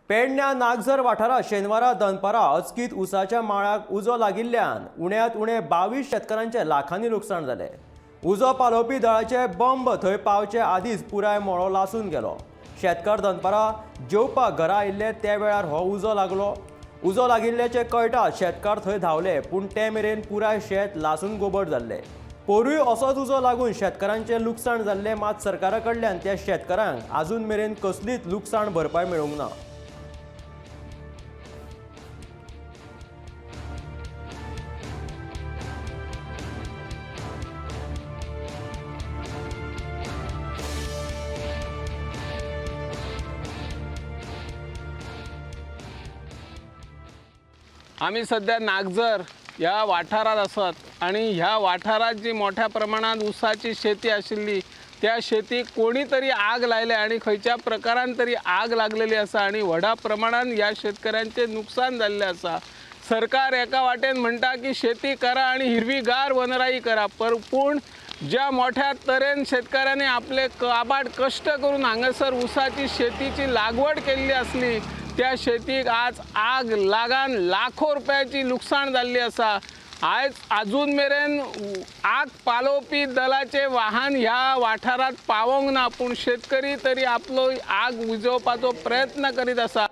पेडण्या नागझर वाठारात शेनवारा दनपारा अचकीत उसाच्या माळाक उजो लागिल्ल्यान उण्यांत उणे 22 शेतकारांचे लाखांनी लुकसाण जालें. उजो पालोवपी दळाचे बंब थंय पावचे आदींच पुराय मळो लासून गेलो. शेतकार दनपारा जेवपाक घरा आयिल्ले त्या वेळार हो उजो लागलो. उजो लागिल्ल्याचें कळटाच शेतकार थंय धांवले, पूण ते मेरेन पुराय शेत लासून गोबोर जाल्लें. पोरूय असोच उजो लागून शेतकारांचें लुकसाण जाल्लें, मात सरकारा कडल्यान त्या शेतकारांक आजून मेरेन कसलीच लुकसाण भरपाय मेळूंक ना. आमी सध्या नागझर ह्या वाठारांत आसात आनी ह्या वाठारांत जी मोठ्या प्रमाणांत ऊसाची शेती आशिल्ली त्या शेतीक कोणी तरी आग लायल्या आनी खंयच्या प्रकारान तरी आग लागलेली आसा आनी व्हडा प्रमाणान ह्या शेतकऱ्यांचें नुकसान जाल्लें आसा. सरकार एका वाटेन म्हणटा की शेती करा आनी हिरवीगार वनराई करा, पर पूण ज्या मोठ्या तरेन शेतकऱ्यांनी आपले काबाड कश्ट करून हांगासर ऊसाची शेतीची लागवड केल्ली आसली त्या शेतीक आज आग लागान लाखो रुपयाची लुकसाण जाल्ली आसा. आयज आजून मेरेन आग पालोवपी दलाचे वाहन ह्या वाठारांत पावोंक ना, पूण शेतकरी तरी आपलो आग विजोवपाचो प्रयत्न करीत आसा.